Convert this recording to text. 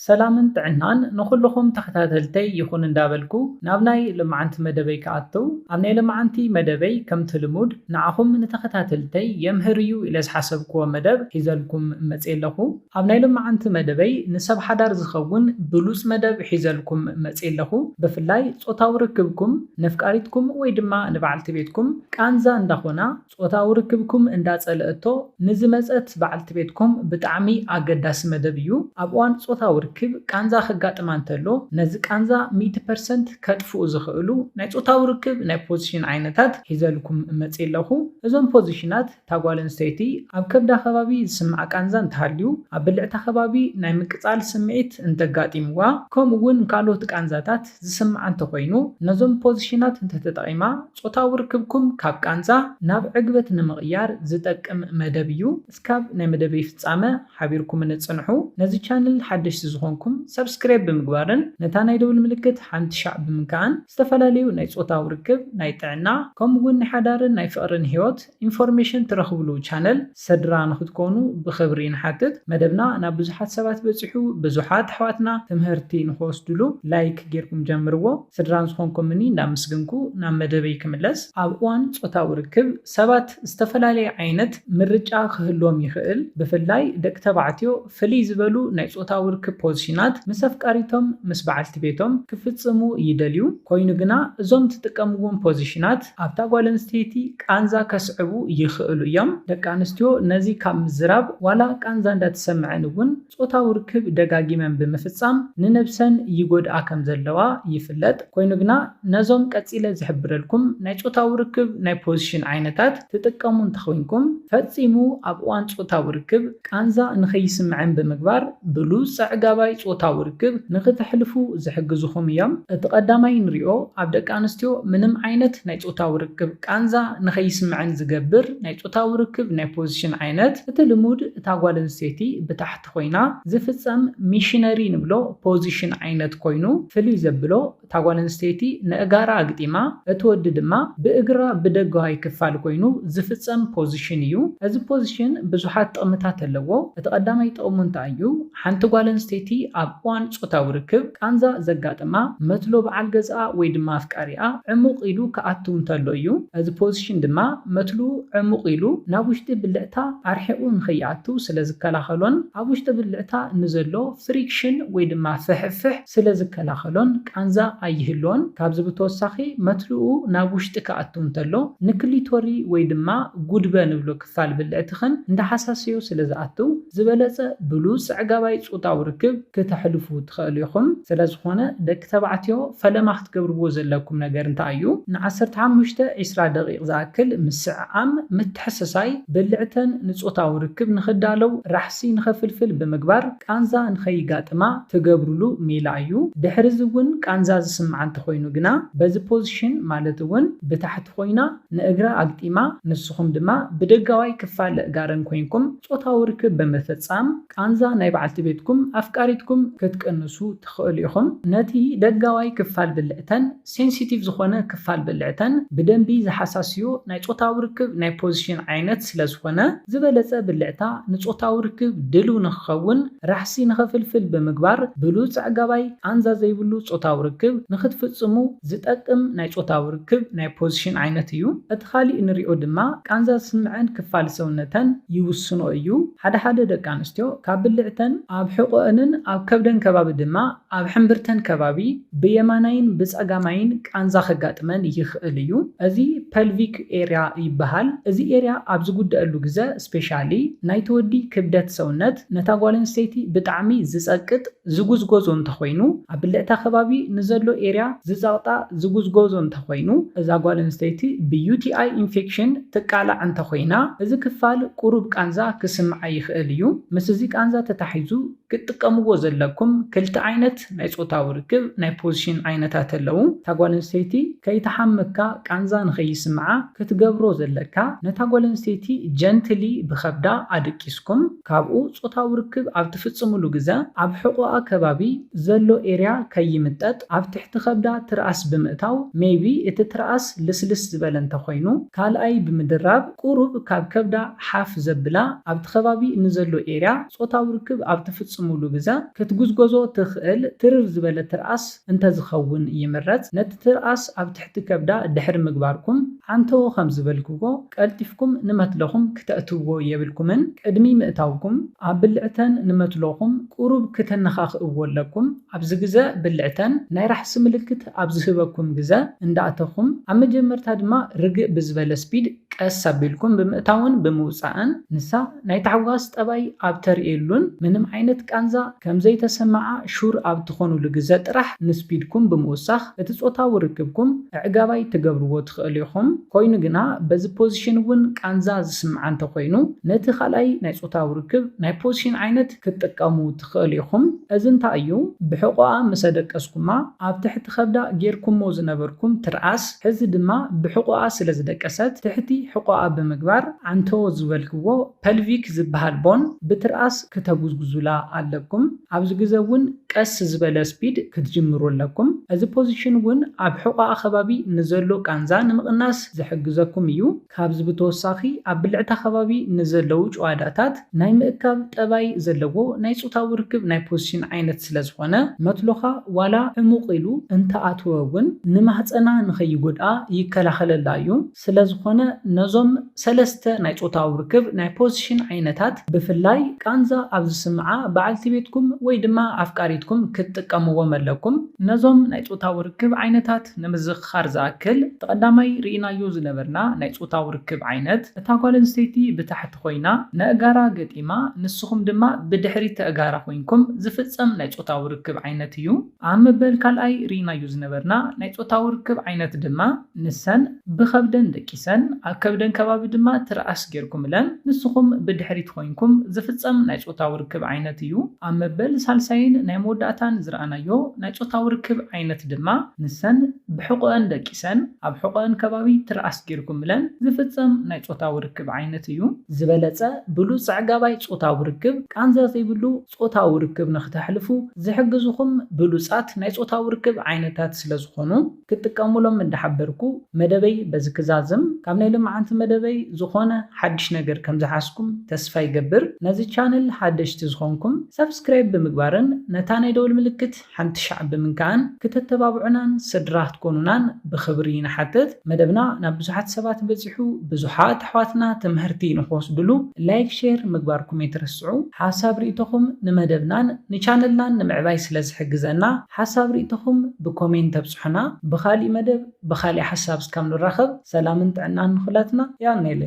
ሰላምን ጥዕናን ንኹልኹም ተኸታተልተይ ይኹን እንዳበልኩ ናብ ናይ ልምዓንቲ መደበይ ክኣትው፣ ኣብ ናይ ልምዓንቲ መደበይ ከምቲ ልሙድ ንዓኹም ንተኸታተልተይ የምህር እዩ ኢለ ዝሓሰብክዎ መደብ ሒዘልኩም መፅየ ኣለኹ። ኣብ ናይ ልምዓንቲ መደበይ ንሰብ ሓዳር ዝኸውን ብሉፅ መደብ ሒዘልኩም መፅየ ኣለኹ። ብፍላይ ፆታዊ ርክብኩም ነፍቃሪትኩም ወይ ድማ ንበዓልቲ ቤትኩም ቃንዛ እንዳኾና ጾታዊ ርክብኩም እንዳጸለእቶ ንዝመጸት በዓልቲ ቤትኩም ብጣዕሚ ኣገዳሲ መደብ እዩ። ኣብ እዋን ጾታዊ ርክብ ቃንዛ ከጋጥማ እንተሎ ነዚ ቃንዛ ሚእቲ ፐርሰንት ከጥፍኡ ዝኽእሉ ናይ ጾታዊ ርክብ ናይ ፖዚሽን ዓይነታት ሒዘልኩም መጽየ ኣለኹ። እዞም ፖዚሽናት እታ ጓል ኣንስተይቲ ኣብ ከብዳ ከባቢ ዝስምዓ ቃንዛ እንተሃልዩ፣ ኣብ ብልዕታ ከባቢ ናይ ምቅጻል ስምዒት እንተጋጢምዋ፣ ከምኡ እውን ካልኦት ቃንዛታት ዝስምዓ እንተኾይኑ፣ ነዞም ፖዚሽናት እንተተጠቒማ ጾታዊ ርክብኩም ካብ ቃንዛ ናብ ዕግበት ንምቕያር ዝጠቅም መደብ እዩ። እስካብ ናይ መደበይ ፍጻመ ሓቢርኩምኒ ጽንሑ። ነዚ ቻነል ሓደሽቲ ዝኾንኩም ሰብስክራይብ ብምግባርን ነታ ናይ ደውል ምልክት ሓንቲ ሻዕ ብምንካእን ዝተፈላለዩ ናይ ጾታዊ ርክብ፣ ናይ ጥዕና፣ ከምኡ እውን ናይ ሓዳርን ናይ ፍቕርን ህይወት ኢንፎርሜሽን ትረኽብሉ ቻነል ስድራ ንኽትኮኑ ብኽብሪ ንሓትት። መደብና ናብ ብዙሓት ሰባት በጺሑ ብዙሓት ኣሕዋትና ትምህርቲ ንኽወስድሉ ላይክ ጌርኩም ጀምርዎ። ስድራን ዝኾንኩምኒ እንዳመስግንኩ ናብ መደበይ ክምለስ። ኣብ እዋን ጾታዊ ርክብ ሰባት ዝተፈላለየ ዓይነት ምርጫ ክህልዎም ይኽእል። ብፍላይ ደቂ ተባዕትዮ ፍልይ ዝበሉ ናይ ጾታዊ ርክብ ፖዚሽናት ምስ ኣፍቃሪቶም ምስ በዓልቲ ቤቶም ክፍጽሙ ይደልዩ። ኮይኑ ግና እዞም ትጥቀምዎም ፖዚሽናት ኣብታ ጓል ኣንስተይቲ ቃንዛ ከስዕቡ ይኽእሉ እዮም። ደቂ ኣንስትዮ ነዚ ካብ ምዝራብ ዋላ ቃንዛ እንዳተሰምዐን እውን ጾታዊ ርክብ ደጋጊመን ብምፍጻም ንነብሰን ይጎድኣ ከም ዘለዋ ይፍለጥ። ኮይኑ ግና ነዞም ቀጺለ ዝሕብረልኩም ናይ ጾታዊ ርክብ ናይ ፖዚሽን ዓይነታት ትጥቀሙ እንተኾይንኩም ፈጺሙ ኣብ እዋን ጾታዊ ርክብ ቃንዛ ንኸይስምዐን ብምግባር ብሉጽ ኣዕጋባይ ጾታዊ ርክብ ንኽተሕልፉ ዝሕግዙኹም እዮም። እቲ ቀዳማይ ንሪኦ ኣብ ደቂ ኣንስትዮ ምንም ዓይነት ናይ ጾታዊ ርክብ ቃንዛ ንኸይስምዐን ዝገብር ናይ ጾታዊ ርክብ ናይ ፖዚሽን ዓይነት እቲ ልሙድ እታ ጓል ኣንስተይቲ ብታሕቲ ኮይና ዝፍጸም ሚሽነሪ ንብሎ ፖዚሽን ዓይነት ኮይኑ ፍልይ ዘብሎ እታ ጓል ኣንስተይቲ ንእጋራ ኣግጢማ እቲ ወዲ ድማ ብእግራ ብደጋዋይ ክፋል ኮይኑ ዝፍጸም ፖዚሽን እዩ። እዚ ፖዚሽን ብዙሓት ጥቕምታት ኣለዎ። እቲ ቀዳማይ ጥቕሙ እንታይ እዩ? ሓንቲ ጓል ኣንስተይቲ ኣብ እዋን ጾታዊ ርክብ ቃንዛ ዘጋጥማ መትሎ በዓል ገዝኣ ወይ ድማ ኣፍቃሪኣ ዕሙቕ ኢሉ ክኣቱ እንተሎ እዩ። እዚ ፖዚሽን ድማ መትልኡ ዕሙቕ ኢሉ ናብ ውሽጢ ብልዕታ ኣርሒቑ ንኸይኣቱ ስለ ዝከላኸሎን ኣብ ውሽጢ ብልዕታ ንዘሎ ፍሪክሽን ወይ ድማ ፍሕፍሕ ስለ ዝከላኸሎን ቃንዛ ኣይህልዎን። ካብዚ ብተወሳኺ መትልኡ ናብ ውሽጢ ክኣቱ እንተሎ ንክሊቶሪ ወይ ድማ ጉድበ ንብሎ ክፋል ብልዕትኽን እንዳሓሳሰዮ ስለ ዝኣቱ ዝበለጸ ብሉጽ ኣዕጋባይ ጾታዊ ርክብ ክተሕልፉ ትኽእሉ ኢኹም። ስለ ዝኾነ ደቂ ተባዕትዮ ፈለማ ክትገብርዎ ዘለኩም ነገር እንታይ እዩ? ን ዓሰርተ ሓሙሽተ ዒስራ ደቂቕ ዝኣክል ምስዕዓም፣ ምትሕስሳይ፣ ብልዕተን ንጾታዊ ርክብ ንኽዳለው ራሕሲ ንኸፍልፍል ብምግባር ቃንዛ ንኸይጋጥማ ትገብርሉ ሜላ እዩ። ድሕሪ እዚ እውን ቃንዛ ዝስምዓ እንተኾይኑ ግና በዚ ፖዚሽን ማለት እውን ብታሕቲ ኮይና ንእግራ ኣግጢማ ንስኹም ድማ ብደጋዋይ ክፋል እጋረን ኮይንኩም ጾታዊ ርክብ ብምፍጻም ቃንዛ ናይ በዓልቲ ቤትኩም ኣፍቃሪትኩም ክትቅንሱ ትኽእሉ ኢኹም። ነቲ ደጋዋይ ክፋል ብልዕተን ሴንሲቲቭ ዝኾነ ክፋል ብልዕተን ብደንቢ ዝሓሳስዮ ናይ ጾታዊ ርክብ ናይ ፖዚሽን ዓይነት ስለ ዝኾነ ዝበለጸ ብልዕታ ንጾታዊ ርክብ ድልው ንኽኸውን ራሕሲ ንኸፍልፍል ብምግባር ብሉጽ ኣዕጋባይ ቃንዛ ዘይብሉ ጾታዊ ርክብ ንኽትፍጽሙ ዝጠቅም ናይ ጾታዊ ርክብ ናይ ፖዚሽን ዓይነት እዩ። እቲ ካሊእ ንሪኦ ድማ ቃንዛ ዝስምዐን ክፋል ሰውነተን ይውስኖ እዩ። ሓደ ሓደ ደቂ ኣንስትዮ ካብ ብልዕተን ኣብ ሕቖአንን ኣብ ከብደን ከባቢ ድማ ኣብ ሕምብርተን ከባቢ ብየማናይን ብጸጋማይን ቃንዛ ከጋጥመን ይኽእል እዩ። እዚ ፐልቪክ ኤርያ ይበሃል። እዚ ኤርያ ኣብ ዝጉደአሉ ግዘ ስፔሻሊ ናይቲ ወዲ ክብደት ሰውነት ነታ ጓል ኣንስተይቲ ብጣዕሚ ዝጸቅጥ ዝጉዝጎዞ እንተኾይኑ ኣብ ብልዕታ ከባቢ ንዘሎ ኤርያ ዝጸቕጣ ዝጉዝጎዞ እንተኾይኑ እዛ ጓል ኣንስተይቲ ብ ዩ ቲ ኣይ ኢንፌክሽን ትቃላዕ እንተኾይና እዚ ክፋል ቁሩብ ቃንዛ ክስምዓ ይኽእል እዩ። ምስ እዚ ቃንዛ ተታሒዙ ክትጥቀምዎ ዘለኩም ክልተ ዓይነት ናይ ጾታዊ ርክብ ናይ ፖዚሽን ዓይነታት ኣለዉ። እታ ጓል ኣንስተይቲ ከይትሓመካ ቃንዛ ንኸይስምዓ ክትገብሮ ዘለካ ነታ ጓል ኣንስተይቲ ጀንትሊ ብኸብዳ ኣድቂስኩም ካብኡ ጾታዊ ርክብ ኣብ ትፍጽምሉ ግዘ ኣብ ሕቖኣ ከባቢ ዘሎ ኤርያ ከይምጠጥ ኣብ ትሕቲ ከብዳ ትርኣስ ብምእታው ሜይቢ እቲ ትርኣስ ልስልስ ዝበለ እንተኾይኑ ካልኣይ ብምድራብ ቁሩብ ካብ ከብዳ ሓፍ ዘብላ ኣብቲ ከባቢ ንዘሎ ኤርያ ጾታዊ ርክብ ኣብ ትፍጽምሉ ግዘ ክትጉዝጎዞ ትኽእል ትርር ዝበለ ትርኣስ እንተዝኸውን ይምረጽ። ነቲ ትርኣስ ኣብ ትሕቲ ከብዳ ድሕሪ ምግባርኩም፣ ዓንተዎ ከም ዝበልክዎ ቀልጢፍኩም ንመትሎኹም ክተእትውዎ የብልኩምን። ቅድሚ ምእታውኩም ኣብ ብልዕተን ንመትሎኹም ቁሩብ ክተነኻኽእዎ ኣለኩም። ኣብዚ ግዘ ብልዕተን ናይ ራሕሲ ምልክት ኣብ ዝህበኩም ግዘ እንዳእተኹም፣ ኣብ መጀመርታ ድማ ርግእ ብዝበለ ስፒድ ቀስ ኣቢልኩም ብምእታውን ብምውፃእን፣ ንሳ ናይ ታሕጓስ ጠባይ ኣብ ተርእየሉን ምንም ዓይነት ቃንዛ ከም ዘይተሰምዓ ሹር ኣብ ትኾኑሉ ግዘ ጥራሕ ንስፒድኩም ብምውሳኽ እቲ ፆታዊ ርክብኩም ኣዕጋባይ ትገብርዎ ትኽእሉ ኢኹም። ኮይኑ ግና በዚ ፖዚሽን እውን ቃንዛ ዝስምዓ እንተኾይኑ፣ ነቲ ካልኣይ ናይ ፆታዊ ርክብ ናይ ፖዚሽን ዓይነት ክትጥቀሙ ትኽእሉ ኢኹም። እዚ እንታይ እዩ? ብሕቖኣ ምስ ኣደቀስኩማ ኣብ ትሕቲ ከብዳ ጌርኩሞ ዝነበርኩም ትርኣስ፣ ሕዚ ድማ ብሕቖኣ ስለ ዝደቀሰት ትሕቲ ሕቖኣ ብምግባር ዓንተዎ ዝበልክዎ ፐልቪክ ዝበሃል ቦን ብትርኣስ ክተጉዝጉዙላ ኣለኩም። ኣብዚ ግዘ እውን ቀስ ዝበለ ስፒድ ክትጅምሩ ኣለኩም። እዚ ፖዚሽን እውን ኣብ ሕቖኣ ከባቢ ንዘሎ ቃንዛ ንምቕናስ ዝሕግዘኩም እዩ። ካብዚ ብተወሳኺ ኣብ ብልዕታ ከባቢ ንዘለዉ ጭዋዳታት ናይ ምእካብ ጠባይ ዘለዎ ናይ ፆታዊ ርክብ ናይ ፖዚሽን ዓይነት ስለ ዝኾነ፣ መትሎኻ ዋላ ዕሙቕ ኢሉ እንተኣተወ እውን ንማህፀና ንኸይጎድኣ ይከላኸለላ እዩ። ስለ ዝኾነ ነዞም ሰለስተ ናይ ፆታዊ ርክብ ናይ ፖዚሽን ዓይነታት፣ ብፍላይ ቃንዛ ኣብ ዝስምዓ በዓልቲ ቤትኩም ወይ ድማ ኣፍቃሪትኩም ክትጥቀምዎም ኣለኩም። ነዞም ናይ ፆታዊ ርክብ ዓይነታት ንምዝኽኻር ዝኣክል፣ እቲ ቀዳማይ ርኢናዮ ዝነበርና ናይ ፆታዊ ርክብ ዓይነት፣ እታ ጓል ኣንስተይቲ ብታሕቲ ኮይና ነእጋራ ገጢማ፣ ንስኹም ድማ ብድሕሪት ተእጋራ ኮይንኩም ዝፍጸም ናይ ፆታዊ ርክብ ዓይነት እዩ። ኣብ መበል ካልኣይ ርኢናዮ ዝነበርና ናይ ፆታዊ ርክብ ዓይነት ድማ፣ ንሰን ብኸብደን ደቂሰን ኣብ ከብደን ከባቢ ድማ ትርኣስ ጌርኩምለን፣ ንስኹም ብድሕሪት ኮይንኩም ዝፍጸም ናይ ፆታዊ ርክብ ዓይነት እዩ። ኣብ መበል ሳልሳይን ናይ መወዳእታን ዝረኣናዮ ናይ ፆታዊ ርክብ ዓይነት ድማ፣ ንሰን ብሕቖአን ደቂሰን ኣብ ሕቖአን ከባቢ ትርኣስ ጌርኩምለን ዝፍጸም ናይ ፆታዊ ርክብ ዓይነት እዩ። ዝበለጸ ብሉጽ ኣዕጋባይ ፆታዊ ርክብ፣ ቃንዛ ዘይብሉ ፆታዊ ርክብ ንክተሕልፉ ዝሕግዙኹም ብሉጻት ናይ ፆታዊ ርክብ ዓይነታት ስለ ዝኾኑ፣ ክትጥቀሙሎም እንዳሓበርኩ፣ መደበይ በዚ ክዛዝም። ካብ ናይ ሎማዓንቲ መደበይ ዝኾነ ሓድሽ ነገር ከም ዝሓዝኩም ተስፋ ይገብር። ነዚ ቻነል ሓደሽቲ ዝኾንኩም፣ ሳብስክራይብ ብምግባርን ነታ ናይ ደወል ምልክት ሓንቲ ሻዕ ብምንካእን ክተተባብዑናን ስድራ ክትኮኑናን ብኽብሪ ንሓትት። መደብና ናብ ብዙሓት ሰባት በጺሑ፣ ብዙሓት ኣሕዋትና ትምህርቲ ንኽወስድሉ ላይክ፣ ሼር ምግባርኩም ኣይትረስዑ። ሓሳብ ርእይቶኹም ንመደብናን ንቻነልናን ንምዕባይ ስለ ዝሕግዘና፣ ሓሳብ ርእይቶኹም ብኮሜንት ተብጽሑና። ብኻሊእ መደብ ብኻሊእ ሓሳብ እስካብ ንራኸብ፣ ሰላምን ጥዕናን ንኹላትና። ያኔለ።